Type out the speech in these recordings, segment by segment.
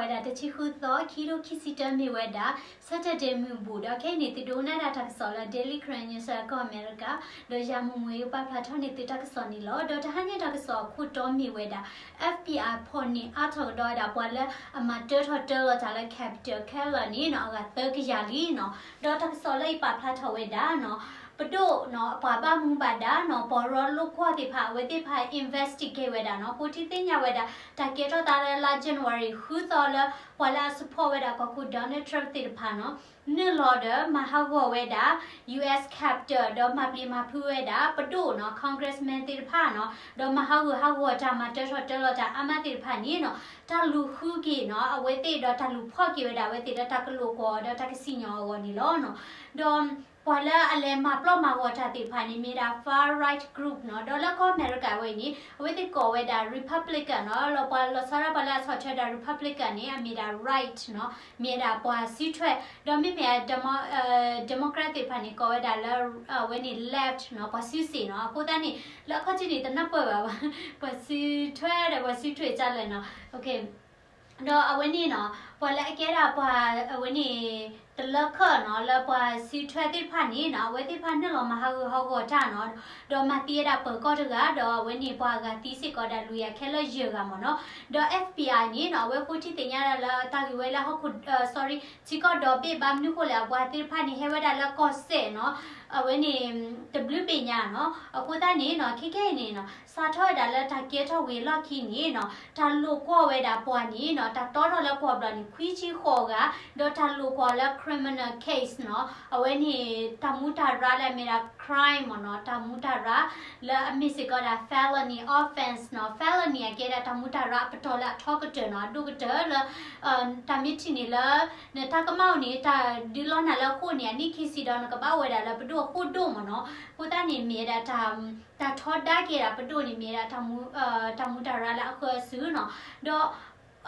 ဝဲဒၣ်တဆံဃုသီ ခံကထိခံဆံတၢ မ့ၢ်ဝဲဒၣ် Saturday မုၢ်ဘူၣ် ဒီးခဲအံၤန့ၣ် သုဒိကနၣ်ဒၣ်တၢ်ကစီၣ်လၢ Daily Karen News ကီၢ်အမဲရကၤ, ဒီးယၤမုၢ်မူ ပာ်ဖျါထီၣ်န့ၢ်သုတၢ်ကစီၣ်န့ၣ်လီၤ. ဒီးတဟါညါတၢ်ကစီၣ်အခိၣ်တီမ့ၢ်ဝဲဒၣ် FBI ဖီၣ်န့ၢ်အါထီၣ်ကဒီးဝဲဒၣ် ပှၤလၢအမၤတၢထီၣ်တၢလီၤတၢ်လၢ Capitol ခဲလၢာ်န့ၣ်နီၤ အဂၤသၢကယၤလံနီၤ. ဒီးတၢ်ကစီၣ်လၢအံၤပာ်ဖျါထီၣ်ဝဲဒၣ်နီၤ ပဒိၣ်နီၤ ပှၤဘၣ်မူဘၣ်ဒါနီၤ ပှၤရီလိာ်ကွီၢ်သ့ၣ်တဖၣ် အဝဲသ့ၣ်တဖၣ် investigate ဝဲဒၣ်နီၤ ဃိထံသ့ၣ်ညါဝဲဒၣ် တၢ်ကဲထီၣ်သးလၢလါ January ဃုသီလၢ ပှၤလၢအ support ဝဲဒၣ်ကီၢ်ခိၣ် Donald Trump သ့ၣ်တဖၣ်နီၤ နုာ်လီၤဒီးမၤဟးဂီၤဝဲဒၣ် US Capitol ဒီးမၤပျံၤမၤဖုးဝဲဒၣ် ပဒိၣ်နီၤ congressman သ့ၣ်တဖၣ်နီၤ ဒီးမၤဟးဂူာ်ဟးဂီၤတၢ် မၤတၢထီၣ်တၢလီၤတၢ်အါမးသ့ၣ်တဖၣ်န့ၣ်နီၤ တၢ်လူၤဃုက့ၤနီၤ အဝဲသ့ၣ်ဒီးတၢ်လူၤဖီၣ်က့ၤဝဲဒၣ်အဝဲသ့ၣ်လၢတၢ်ကလိာ်ကွီၢ်ဒီးတၢ်ကစံၣ်ညီၣ်အဂီၢ်န့ၣ်လီၤနီၤ. ဒီးပှၤလၢအလဲၤမၤပျီၢ်မၤဂီၤတၢ်သ့ၣ်တဖၣ်န့ၣ် မ့ၢ်ဒၣ် far right group နီၤ ဒီးလၢကီၢ်အမဲရကၤဝဲအံၤန့ၣ် အဝဲသ့ၣ်ကိးဝဲဒၣ် Republican နီၤ လၢပှၤလီၤဆီဒၣ်ပှၤလၢအဆီၣ်ထွဲဒၣ် Republican န့ၣ် အမ့ၢ်ဒၣ် right နီၤ မ့ၢ်ဒၣ်ပှၤစုထွဲ ဒီးမ့မ့ၢ် Democrat သ့ၣ်တဖၣ်န့ၣ် ကိးဝဲဒၣ်လၢ အဝဲန့ၣ် left နီၤ ပှၤစုစ့ၣ်နီၤ. အဃိသတးန့ၣ် လၢအခီၣ်ထံးန့ၣ် တနၢ်ပၢၢ်ဘၣ် ပှၤစုထွဲဒီးပှၤစုထွဲကလဲၣ်နီၤ ဒီးအဝဲန့ၣ်နီၤ ပှၤလၢအကဲဒၣ်ပှၤအဝဲန့ၣ် တလၢခၢၣ်နီၤ လၢပှၤစုထွဲသ့ၣ်တဖၣ်န့ၣ်နီၤ အဝဲသ့ၣ်တဖၣ်နုာ်လီၤမၤဟးဂူာ်ဟးဂီၤတၢ်နီၤ ဒီးမၤသံဝဲဒၣ်ပၢၤကီၢ်တဂၤ ဒီးအဝဲန့ၣ်ပှၤအဂၤသံစ့ၢ်ကီးဒၣ်လွံၢ်ဂၤခဲလၢာ်ယဲၢ်ဂၤမ့ၢ်နီၤ. ဒီး FBI န့ၣ်နီၤ အဝဲဃိထံသ့ၣ်ညါဒၣ်လၢတၢ်ဂ့ၢ်ဝဲလၢဟီၣ်ခိၣ် sorry ထံကီၢ်ဒီဘ့ၣ် ဘၣ်မနုၤဃိလဲၣ် အပှၤသ့ၣ်တဖၣ်န့ၣ် ဟဲဝဲဒၣ်လၢကီၢ်စဲၣ်နီၤ အဝဲန့ၣ် တဘျုးဘ့ၣ်ညါနီၤ. အဃိသတးန့ၣ်နီၤ ခဲခဲအံၤန့ၣ်နီၤ စးထီၣ်ဝဲဒၣ်လၢတၢ်ကဲထီၣ်ဝံၤအလီၢ်ခံန့ၣ်နီၤ တၢ်လိာ်ကွီၢ်ဝဲဒၣ်ပှၤန့ၣ်နီၤ တၢ်တီထီၣ်လၢကွီၢ်ဘျီၣ်န့ၣ် ခွံဆံဃိးဂၤ ဒီးတၢ်လိာ်ကွီၢ်လၢ criminal case နီၤ အဝဲန့ၣ် တၢ်မူတၢ်ရၢလၢအမ့ၢ်ဒၣ် crime မ့ၢ်နီၤ တၢ်မူတၢ်ရၢ လၢအမ့ၢ်စ့ၢ်ကီးဒၣ် felony offense နီၤ felony အကဲဒၣ်တၢ်မူတၢ်ရၢအပတီၢ်လၢအထီကတၢၢ်နီၤ အဒိၣ်ကတၢၢ်လၢ တၢ်မ့ၢ်ထံၣ်န့ၣ်လၢ နတၢ်ကမၣ်အိၣ်န့ၣ် တၢ်ဒုးလီၤနၤလၢအဃိန့ၣ် အနံၣ်ခံဆံဒီးနကဘၣ်အိၣ်ဝဲဒၣ်လၢပဒိၣ်အဃိဒိၣ်မ့ၢ်နီၤ. အဃိသတးန့ၣ် မ့ၢ်ဝဲဒၣ် တၢ်ထီဒါက့ၤဒၣ်ပဒိၣ်န့ၣ် မ့ၢ်ဝဲဒၣ် တၢ်မူတၢ်ရၢလၢအဃၢအစုနီၤ. ဒီး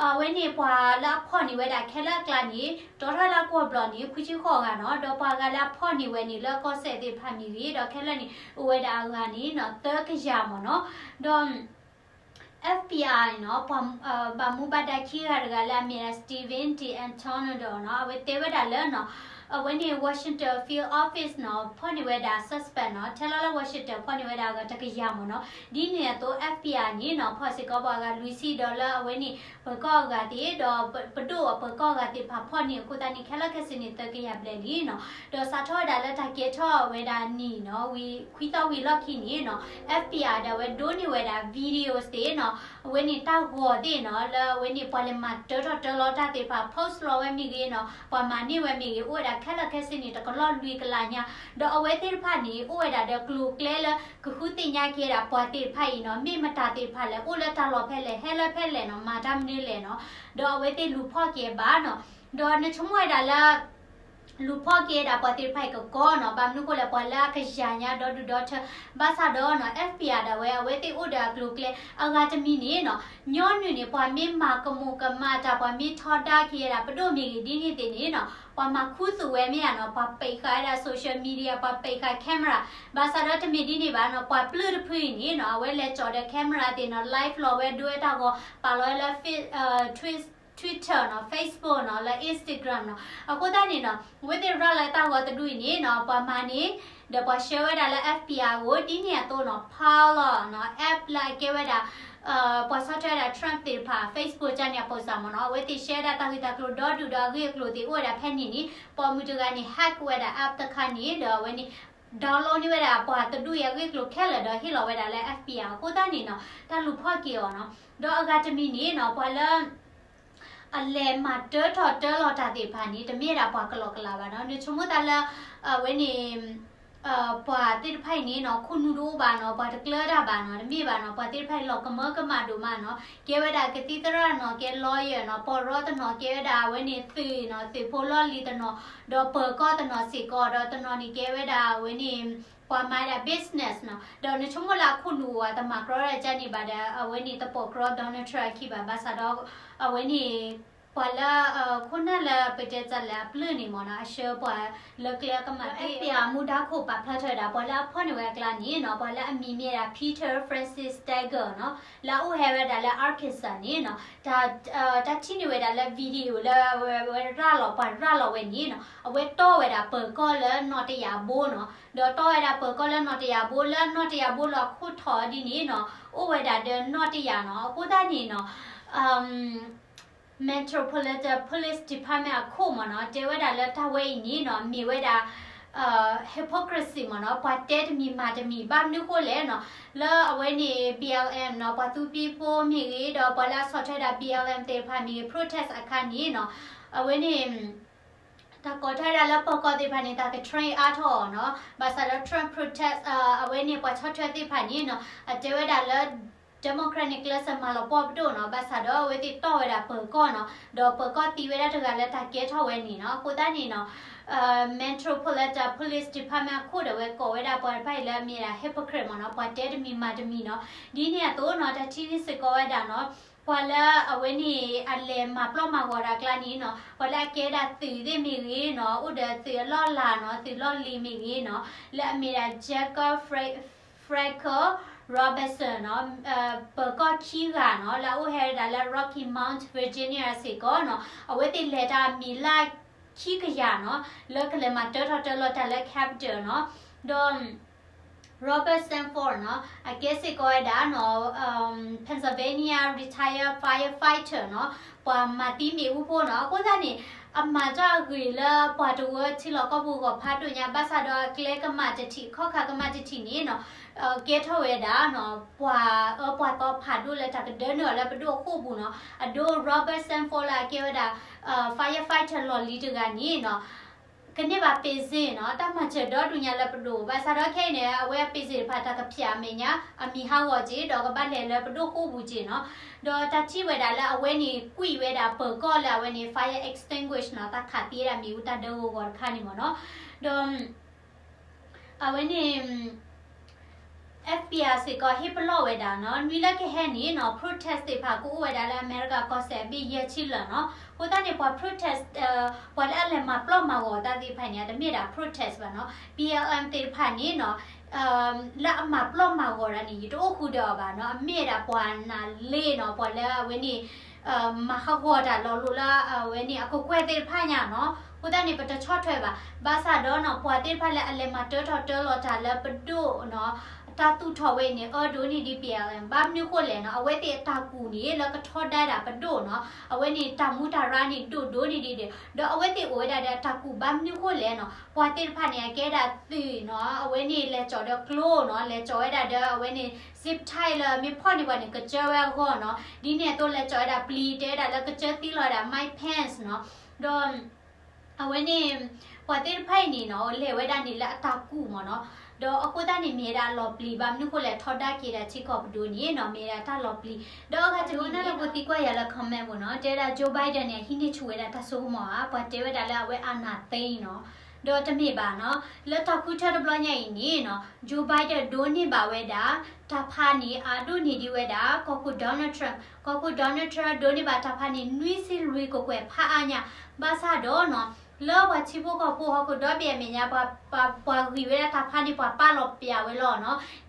အဝဲန့ၣ်ပှၤလၢအဖီၣ်န့ၢ်ဝဲဒၣ်ခဲလၢာ်အကျါန့ၣ် တီထီၣ်လၢကွီၢ်ဘျီၣ်န့ၣ် ခွံဆံဃိးဂၤနီၤ. ဒီးပှၤဂၤလၢအဖီၣ်န့ၢ်ဝဲန့ၣ် လၢကီၢ်စဲၣ်သ့ၣ်တဖၣ်မ့ၢ်ဂ့ၤ ဒီးခဲလၢာ်န့ၣ် အိၣ်ဝဲဒၣ်အဂၤန့ၣ်နီၤ သၢကယၤမ့ၢ်နီၤ. ဒီး FBI နီၤ ပှၤ ဘၣ်မူဘၣ်ဒါခံဂၤတဂၤလၢအမ့ၢ်ဒၣ် Steven D'Antonio နီၤ အဝဲတဲဝဲဒၣ်လၢနီၤ အဝဲန့ၣ် Washington Field Office နီၤ ဖီၣ်န့ၢ်ဝဲဒၣ် suspect နီၤ ထဲလီၤလၢ Washington ဖီၣ်န့ၢ်ဝဲဒၣ်အဂၤတကယၤမ့ၢ်နီၤ. ဒ်န့ၣ်အသိး FBI န့ၣ်နီၤ ဖီၣ်စ့ၢ်ကီးပှၤဂၤလွံၢ်ဆံဒီးလၢအဝဲန့ၣ် ပၢၤကီၢ်အဂၤသ့ၣ် ဒီးပဒိၣ်အပၢၤကီၢ်အဂၤသ့ၣ်တဖၣ်ဖီၣ်န့ၢ်အဃိသတးန့ၣ် ခဲလၢာ်ခဲဆ့န့ၣ် သၢကယၤဘျဲၣ်လံနီၤ. ဒီးစးထီၣ်ဝဲဒၣ်လၢတၢ်ကဲထီၣ်ဝဲဒၣ်နံၣ်နီၤ ဝံၤခွံသီဝံၤလီၢ်ခံန့ၣ်နီၤ FBI ဒီးအဝဲဒိးန့ၢ်ဝဲဒၣ် videos သ့ၣ်နီၤ အဝဲန့ၣ်တၢ်ဂီၤသ့ၣ်နီၤ လၢအဝဲန့ၣ်ပှၤလဲၤမၤတၢထီၣ်တၢလီၤတၢ်သ့ၣ်တဖၣ် post လီၤဝဲမ့ၢ်ဂ့ၤနီၤ ပှၤမၤန့ၢ်ဝဲမ့ၢ်ဂ့ၤ အိၣ်ဝဲဒၣ်ခဲလၢာ်ခဲဆ့န့ၣ် တကလီၢ်လွံၢ်ကလးညါ. ဒီးအဝဲသ့ၣ်တဖၣ်န့ၣ် အိၣ်ဝဲဒၣ်ဒီးကျိၤကျဲလၢ ကဃုသ့ၣ်ညါက့ၤဒၣ်ပှၤသ့ၣ်တဖၣ်အံၤနီၤ မ့ၢ်မတၤသ့ၣ်တဖၣ်လဲၣ် အိၣ်လၢတၢ်လီၢ်ဖဲလဲၣ် ဟဲလၢဖဲလဲၣ်နီၤ မၤတၢ်မနုၤလဲၣ်နီၤ. ဒီးအဝဲသ့ၣ်လူၤဖီၣ်က့ၤဘၣ်နီၤ. ဒီးနဆိကမိၣ်ဝဲဒၣ်လၢ လူၤဖီၣ်က့ၤဒၣ်ပှၤသ့ၣ်တဖၣ်အံၤကကီနီၤ ဘၣ်မနုၤဃိလဲၣ် ပှၤလၢအကယၤညါဒီဒူၣ်ဒီထၢ ဘၣ်ဆၣ်ဒီးနီၤ FBI ဒၣ်ဝဲ အဝဲသ့ၣ်အိၣ်ဒီးအကျိၤကျဲ အဂၤတမံၤန့ၣ်နီၤ ညီနုၢ်န့ၣ် ပှၤမ့ၢ်မၤကမူးကမၣ်တၢ် ပှၤမ့ၢ်ထီဒါက့ၤဒၣ် ပဒိၣ်မ့ၢ်ဂ့ၤဒ်န့ၣ်သ့ၣ်န့ၣ်နီၤ ပှၤမၤခူသူၣ်ဝဲမ့ၢ်ဧါနီၤ ပှၤပိတ်ဃာ်ဝဲဒၣ် social media ပှၤပိတ်ဃာ် camera ဘၣ်ဆၣ်ဒီးတမ့ၢ်ဒ်န့ၣ်ဘၣ်နီၤ ပှၤပျုၢ်တဖုအံၤန့ၣ်နီၤ အဝဲလဲၤကၠီၣ်ဒီး camera သ့ၣ်နီၤ live လီၤဝဲဒိဝဲတၢ်ဂီၤ ပာ်လီၤဝဲလၢ Twitter နီၤ Facebook နီၤ လၢ Instagram နီၤ အဃိသတးန့ၣ်နီၤ အဝဲသ့ၣ်ရၤလီၤတၢ်ဂီၤတဒူၣ်အံၤန့ၣ်နီၤ ပှၤမၤန့ၣ် ဒီးပှၤ share ဝဲဒၣ်လၢ FBI အဂီၢ် ဒ်န့ၣ်အသိးနီၤ Parler နီၤ app လၢအကဲဝဲဒၣ် ပှၤဆီၣ်ထွဲဝဲဒၣ် Trump သ့ၣ်တဖၣ် Facebook ကန့ၣ်အပိစၢ်မ့ၢ်နီၤ အဝဲသ့ၣ် share ဝဲဒၣ်တၢ်ဂ့ၢ်တၢ်ကျိၤဒီဒူၣ်ဒီးအဂ့ၢ်အကျိၤသ့ၣ်အိၣ်ဝဲဒၣ်ဖဲန့ၣ်န့ၣ် ပိာ်မုၣ်တဂၤန့ၣ် hack ဝဲဒၣ် app တခါန့ၣ် ဒီးအဝဲန့ၣ် download န့ၢ်ဝဲဒၣ်ပှၤတဒူၣ်အံၤအဂ့ၢ်ကျိၤခဲလၢာ်ဒီးဟ့ၣ်လီၤဝဲဒၣ်လၢ FBI အဃိသတးန့ၣ်နီၤ တၢ်လူၤဖီၣ်က့ၤအီၤနီၤ ဒီးအဂၤတမံၤန့ၣ်နီၤ ပှၤလၢ အလဲၤမၤတၢထီၣ်တၢလီၤတၢ်သ့ၣ်တဖၣ်န့ၣ် တမ့ၢ်ဒၣ်ပှၤကလီကလီဘၣ်နီၤ နဆိကမိၣ်သးလၢ အဝဲန့ၣ် ပှၤသ့ၣ်တဖၣ်အံၤန့ၣ်နီၤ ခိၣ်နူာ်တအိၣ်ဘၣ်နီၤ ပှၤတကျၢတၢ်ဘၣ်နီၤ တမ့ၢ်ဘၣ်နီၤ ပှၤသ့ၣ်တဖၣ်အံၤလီၤကမၢကမၣ်ဒိၣ်မးနီၤ ကဲဝဲဒၣ်ကသံၣ်သရၣ်နီၤ ကဲ lawyer နီၤ ပီၢ်ရီတနီၤ ကဲဝဲဒၣ်အဝဲန့ၣ်သုးနီၤ သုးဖိလီၢ်လံၤတနီၤ ဒီးပၢၤကီၢ်တနီၤစ့ၢ်ကီး ဒီးတနီၤန့ၣ်ကဲဝဲဒၣ်အဝဲန့ၣ် ပှၤမၤဒၣ် business နီၤ ဒီးနဆိကမိၣ်လၢအခိၣ်နူာ်အိၣ်အတမၤကြီဒၣ်ကန့ၣ်ဘၣ်ဒီး အဝဲန့ၣ်တပိာ်ကြီ Donald Trump အခံဘၣ် ဘၣ်ဆၣ်ဒီး အဝဲန့ၣ် ပှၤလၢ ခိၣ်နၢ်လၢပတဲတၢ်လၢအပျုၢ်န့ၣ်မ့ၢ်နီၤ အဆှၢပှၤလၢကျဲအကမၣ်သ့ၣ် မူဒါခိၣ်ပာ်ဖျါထီၣ်ဝဲဒၣ် ပှၤလၢအဖီၣ်န့ၢ်ဝဲအကျါန့ၣ်နီၤ ပှၤလၢအမံၤမ့ၢ်ဝဲဒၣ် Peter Francis Steger နီၤ လၢအအိၣ်ဟဲဝဲဒၣ်လၢ Arkansas န့ၣ်နီၤ တၢ်ထံၣ်န့ၢ်ဝဲဒၣ်လၢ video လၢဝဲရၤလီၤ ပှၤရၤလီၤဝဲန့ၣ်နီၤ အဝဲတီၢ်ဝဲဒၣ်ပၢၤကီၢ်လၢနီၣ်တယၢ်ဘိနီၤ ဒီးတီၢ်ဝဲဒၣ်ပၢၤကီၢ်လၢနီၣ်တယၢ်ဘိ လၢနီၣ်တယၢ်ဘိလၢအခိၣ်ထီၣ်ဒ်န့ၣ်နီၤ အိၣ်ဝဲဒၣ်ဒီးနီၣ်တယၢ်နီၤ အဃိသတးန့ၣ်နီၤ Metropolitan Police Department အခိၣ်မ့ၢ်နီၤ တဲဝဲဒၣ်လၢတၢ်ဝဲအံၤန့ၣ်နီၤ မ့ၢ်ဝဲဒၣ် hypocrisy မ့ၢ်နီၤ ပှၤတဲတမံၤမၤတမံၤ ဘၣ်မနုၤဃိလဲၣ်နီၤ လၢအဝဲန့ၣ် B L M နီၤ ပှၤသူဖံဖိမ့ၢ်ဂ့ၤ ဒီးပှၤလၢအဆီၣ်ထွဲဒၣ် B L M သ့ၣ်တဖၣ်မ့ၢ်ဂ့ၤ protest အခါန့ၣ်နီၤ အဝဲန့ၣ် တၢ်ကိးထီၣ်ဝဲဒၣ်လၢပၢၤကီၢ်သ့ၣ်တဖၣ်န့ၣ် တၢ်က train အါထီၣ်အီၤနီၤ ဘၣ်ဆၣ်ဒီး Trump protest အဝဲန့ၣ် ပှၤဆီၣ်ထွဲသ့ၣ်တဖၣ်န့ၣ်နီၤ အတဲဝဲဒၣ်လၢ Democrat န့ၣ် ကျဲးစၢးမၤလီၤပှီၢ်ပဒိၣ်နီၤ ဘၣ်ဆၣ်ဒီးအဝဲသ့ၣ်တီၢ်ဝဲဒၣ်ပၢၤကီၢ်နီၤ ဒီးပၢၤကီၢ်သံဝဲဒၣ်တဂၤလၢတၢ်ကဲထီၣ်ဝဲန့ၣ်နီၤ အဃိသတးန့ၣ်နီၤ Metropolitan Police Department အခိၣ်ဒီးဝဲကိးဝဲဒၣ်ပှၤတဖၣ်အံၤလၢအမ့ၢ်ဒၣ် hypocrite မ့ၢ်နီၤ ပှၤတဲတမံၤမၤတမံၤနီၤ ဒ်န့ၣ်အသိးနီၤ တၢ်ထံၣ်န့ၢ်စ့ၢ်ကီးဝဲဒၣ်နီၤ ပှၤလၢအဝဲန့ၣ် အလဲၤမၤပျီၢ်မၤဂီၤဒၣ်အကျါန့ၣ်နီၤ ပှၤလၢအကဲဒၣ်သုးသ့ၣ်မ့ၢ်ဂ့ၤနီၤ အိၣ်ဒီးသုးအလီၢ်အလၤနီၤ သုးလီၢ်လံၤမ့ၢ်ဂ့ၤနီၤ လၢအမ့ၢ်ဒၣ် Jacob Fra- Frankel Robertson နီၤ ပၢၤကီၢ်ခံဂၤနီၤ လၢအအိၣ်ဟဲဝဲဒၣ်လၢ Rocky Mount Virginia စ့ၢ်ကီးနီၤ အဝဲသ့ၣ်လဲၤတၢ်မ့ၢ်လၢခံကယၤနီၤ လၢကလဲၤမၤတၢထီၣ်တၢလီၤတၢ်လၢ Capitol နီၤ ဒီး Robert Sanford နီၤ အကဲစ့ၢ်ကီးဝဲဒၣ်နီၤ Pennsylvania retired firefighter နီၤ ပှၤမၤသံမ့ၣ်အူဖိနီၤ အဃိသတးန့ၣ် အမၤတၢ်အဂ့ၤလၢပှၤတဝၢထံလီၢ်ကီၢ်ပူၤဂီၤဖးဒိၣ်ညါ ဘၣ်ဆၣ်ဒီးအကျဲကမၣ်တထံၣ် ခီၣ်ခါကမၣ်တထံၣ်န့ၣ်နီၤ ကဲထီၣ်ဝဲဒၣ်နီၤ ပှၤအၢပှၤသီဖးဒိၣ်လၢတၢ်ကဒၢနုာ်အီၤလၢပဒိၣ်အဃိာ်ပူၤနီၤ အဒိ Robert Sanford လၢအကဲဝဲဒၣ် firefighter လီၢ်လံၤတဂၤန့ၣ်နီၤ ကန့ၢ်ဘၣ်ပ့စ့နီၤ တၢ်မၤစၢၤဒီဒူၣ်ညါလၢပဒိၣ် ဘၣ်ဆၣ်ဒီးခဲအံၤန့ၣ် အဝဲအပ့စ့တဖၣ်တၢ်ကဖျးအမဲာ်ညါ အမံၤဟးဂီၤက့ၤ ဒီးကဘၣ်လဲၤလၢပဒိၣ်ဃိာ်ပူၤက့ၤနီၤ ဒီးတၢ်ထံၣ်ဝဲဒၣ်လၢအဝဲန့ၣ် ကွံာ်ဝဲဒၣ်ပၢၤကီၢ်လၢအဝဲန့ၣ် fire extinguish နီၤ တၢ်ခးသံဝဲဒၣ်မ့ၣ်အူတၢ်ဒၢဂီၤဂီၤတခါန့ၣ်မ့ၢ်နီၤ ဒီး အဝဲန့ၣ် F B I စ့ၢ်ကီးဟ့ၣ်ပလီၢ်ဝဲဒၣ်နီၤ နွံလၢကဟဲန့ၣ်နီၤ protest သ့ၣ်တဖၣ်ကအိၣ်ဝဲဒၣ်လၢအမဲရကၤကီၢ်စဲၣ် အဘ့ၣ်ယဲၢ်ဆံလၢာ်နီၤ အဃိသတးန့ၣ် ပှၤ protest ပှၤလၢအလဲၤမၤပျီၢ်မၤဂီၤတၢ်သ့ၣ်တဖၣ်န့ၣ် တမ့ၢ်ဒၣ် protest ဘၣ်နီၤ B L M သ့ၣ်တဖၣ်န့ၣ်နီၤ လၢအမၤပျီၢ်မၤဂီၤဒၣ်န့ၣ် ယတအိၣ်ဃုာ်ဒီးအီၤဘၣ်နီၤ အမ့ၢ်ဝဲဒၣ်ပှၤနးလ့နီၤ ပှၤလၢအဝဲန့ၣ် မၤဟးဂီၤတၢ်လီၤလိၤလၢအဝဲန့ၣ် အကကွဲၢ်သ့ၣ်တဖၣ်ညါနီၤ အဃိသတးန့ၣ် ပတဆီၣ်ထွဲဘၣ် ဘၣ်ဆၣ်ဒီးနီၤ ပှၤသ့ၣ်တဖၣ်လၢအလဲၤမၤတၢထီၣ်တၢလီၤတၢ်လၢပဒိၣ်နီၤ တၢ်သူၣ်ထီၣ်ဝဲအံၤန့ၣ် အၢဒိၣ်န့ၢ်ဒံး B L M ဘၣ်မနုၤဃိလဲၣ်နီၤ အဝဲသ့ၣ်အတၢ်ကူၣ်န့ၣ် လၢကထီဒါဒၣ်ပဒိၣ်နီၤ အဝဲန့ၣ်တၢ်မူတၢ်ရၢန့ၣ် ဒိၣ်ဒိၣ်န့ၢ်ဒံးဒီး ဒီးအဝဲသ့ၣ်အိၣ်ဝဲဒၣ်ဒီးတၢ်ကူၣ်ဘၣ်မနုၤဃိလဲၣ်နီၤ ပှၤသ့ၣ်တဖၣ်န့ၣ် အကဲဒၣ်သုးနီၤ အဝဲန့ၣ်လဲၤကၠီၤဒီးကျိနီၤ လဲၤကၠီၤဝဲဒၣ်ဒီးအဝဲန့ၣ် zip tie လၢမ့ၢ်ဖီၣ်န့ၢ်ပှၤန့ၣ် ကစၢဝဲအဂီၢ်နီၤ ဒ်န့ၣ်အသိးလဲၤကၠီၤဝဲဒၣ်ပျံၤ တဲဝဲဒၣ်လၢကစၢသံလီၤဝဲဒၣ် Mike Pence နီၤ ဒီး အဝဲန့ၣ် ပှၤသ့ၣ်တဖၣ်အံၤန့ၣ်နီၤ လဲၤဝဲဒၣ်န့ၣ်လၢအတၢ်ကူၣ်မ့ၢ်နီၤ ဒီးအဃိသတးန့ၣ် မ့ၢ်ဝဲဒၣ်အလီၤပျံၤဘၣ် မနုၤဃိလဲၣ် ထီဒါက့ၤဒၣ်ထံကီၢ်ပဒိၣ်န့ၣ်နီၤ မ့ၢ်ဝဲဒၣ်တၢ်လီၤပျံၤ ဒီးအဂၤတဂၤန့ၣ် လၢပသံကွၢ်ယၤလၢ comment ပူၤနီၤ တဲဝဲဒၣ် Joe Biden န့ၣ် အဟံးန့ၢ်ဆူၣ်ဝဲဒၣ်တၢ်စိကမီၤဧါ ပှၤတဲဝဲဒၣ်လၢအဝဲအာဏာသိမ်းနီၤ ဒီးတမ့ၢ်ဘၣ်နီၤ လၢတၢ်ဃုထၢတဘျီညါအံၤန့ၣ်နီၤ Joe Biden ဒိးန့ၢ်ဘၣ်ဝဲဒၣ် တၢ်ဖးန့ၣ် အဒိၣ်န့ၢ်ဒံးဝဲဒၣ် ကီၢ်ခိၣ် Donald Trump ကီၢ်ခိၣ် Donald Trump ဒိးန့ၢ်ဘၣ်တၢ်ဖးန့ၣ် နွံဆံလွံၢ်ကကွဲၢ်ဖးအါညါ ဘၣ်ဆၣ်ဒီးနီၤ လၢပှၤထံဖိကီၢ်ဖိဟီၣ်ခိၣ်ဒီဘ့ၣ်အမဲာ်ညါ ပှၤ ပှၤ ပှၤဂံၢ်ဝဲဒၣ်တၢ်ဖးန့ၣ် ပှၤပာ်လီၤပျံၤဝဲလီၤ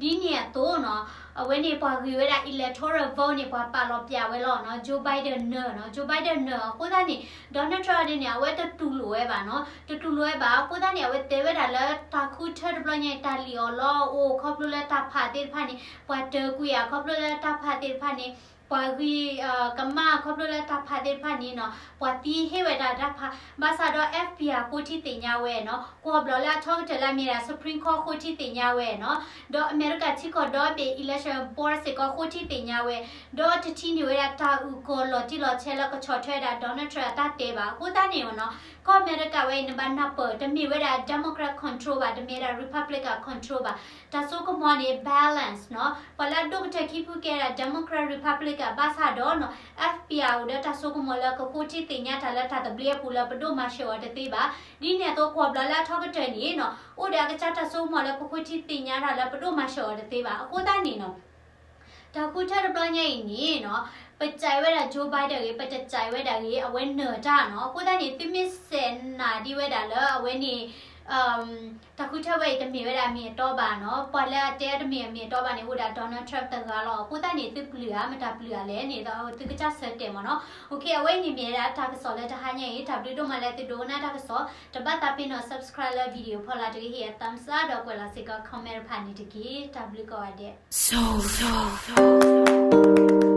နီၤ ဒ်န့ၣ်အသိးနီၤ အဝဲန့ၣ် ပှၤဂံၢ်ဝဲဒၣ် electoral vote န့ၣ် ပှၤပာ်လီၤပျံၤဝဲလီၤနီၤ Joe Biden နၢၤနီၤ Joe Biden နၢၤ အဃိသတးန့ၣ် Donald Trump ဒ်န့ၣ် အဝဲတတူၢ်လိာ်ဝဲဘၣ်နီၤ တတူၢ်လိာ်ဝဲဘၣ် အဃိသတးန့ၣ် အဝဲတဲဝဲဒၣ်လၢတၢ်ဃုထၢတဘျီညါအံၤ တၢ်လံၣ်အီၣ်လီအီၣ် ခီဖျိလၢတၢ်ဖးသ့ၣ်တဖၣ်န့ၣ် ပှၤတၢၢ်ကွံာ်ဧါ ခီဖျိလၢတၢ်ဖးသ့ၣ်တဖၣ်န့ၣ် ပှၤဂံၢ် ကမၣ် ခီဖျိလၢတၢ်ဖးသ့ၣ်တဖၣ်န့ၣ်နီၤ ပှၤသံဟ့ၣ်ဝဲဒၣ်တၢ်ဖး ဘၣ်ဆၣ်ဒီး F B I ဃိထံသ့ၣ်ညါဝဲနီၤ ကွီၢ်ဘျီလၢအထီကတၢၢ်လၢအမ့ၢ်ဒၣ် Supreme Court ဃိထံသ့ၣ်ညါဝဲနီၤ ဒီးအမဲရကၤထံကီၢ်ဒီဘ့ၣ် Election Board စ့ၢ်ကီးဃိထံသ့ၣ်ညါဝဲ ဒီးတထံၣ်န့ၢ်ဝဲဒၣ်တၢ်အုၣ်ကီၤလီၤတံၢ်လီၤဆဲးလၢကဆီၣ်ထွဲဒၣ် Donald Trump အတၢ်တဲဘၣ် အဃိသတးန့ၣ်နီၤ ကီၢ်အမဲရကၤဝဲအံၤ နဘၣ်နၢ်ပၢၢ် တမ့ၢ်ဝဲဒၣ် Democrat control ဘၣ် တမ့ၢ်ဝဲဒၣ် Republican control ဘၣ် တၢ်စိကမီၤန့ၣ် balance နီၤ ပှၤလၢအဒိၣ်ကတၢၢ်ခံဖုကဲဒၣ် Democrat Republican ဘၣ်ဆၣ်ဒီးနီၤ F B I အိၣ်ဒီးတၢ်စိကမီၤလၢကဃိထံသ့ၣ်ညါတၢ်လၢတၢ်သဘျ့အပူၤလၢပဒိၣ်မၤစၢၤအီၤတသ့ဘၣ် ဒ်န့ၣ်အသိးကွီၢ်ဘျီလၢအထီကတၢၢ်န့ၣ်နီၤ အိၣ်ဒီးအကစၢ်တၢ်စိကမီၤလၢကဃိထံသ့ၣ်ညါတၢ်လၢပဒိၣ်မၤစၢၤအီၤတသ့ဘၣ် အဃိသတးန့ၣ်နီၤ တၢ်ဃုထၢတဘျီညါအံၤန့ၣ်နီၤ, ပကြိုက်ဝဲဒၣ် Joe Biden ဂ့ၤ, ပတကြိုက်ဝဲဒၣ်ဂ့ၤ, အဝဲနၢၤတၢ်နီၤ. အဃိသတးန့ၣ် သုမ့ၢ်စဲးနာ်ဒံးဝဲဒၣ်လၢအဝဲန့ၣ် တၢ်ဃုထၢဝဲအံၤတမ့ၢ်ဝဲဒၣ်အမ့ၢ်အတီဘၣ်နီၤ. ပှၤလၢအတဲတမ့ၢ်အမ့ၢ်အတီဘၣ်န့ၣ် အိၣ်ဒၣ် Donald Trump တဂၤလီၤ. အဃိသတးန့ၣ် သုပျုၢ်ဧါ မတၤပျုၢ်ဧါလဲၣ်န့ၣ် သုကစၢ်ဆၢတဲာ်မ့ၢ်နီၤ. အဝဲအံၤန့ၣ် မ့ၢ်ဝဲဒၣ်တၢ်ကစီၣ်လၢတဟါညါအံၤ. တၢ်ဘျုးဒိၣ်မးလၢသုဒိကနၣ်တၢ်ကစီၣ်. တဘၣ်သးပ့ၤနီၣ် subscribe လၢ video ဖီလာ်တဂ့ၤ ဟ့ၣ်အ thumbs up ဒီးကွဲးလီၤစ့ၢ်ကီး comment တဖၣ်န့ၣ်တက့ၢ်. တၢ်ဘျုးကိးဂၤဒဲး.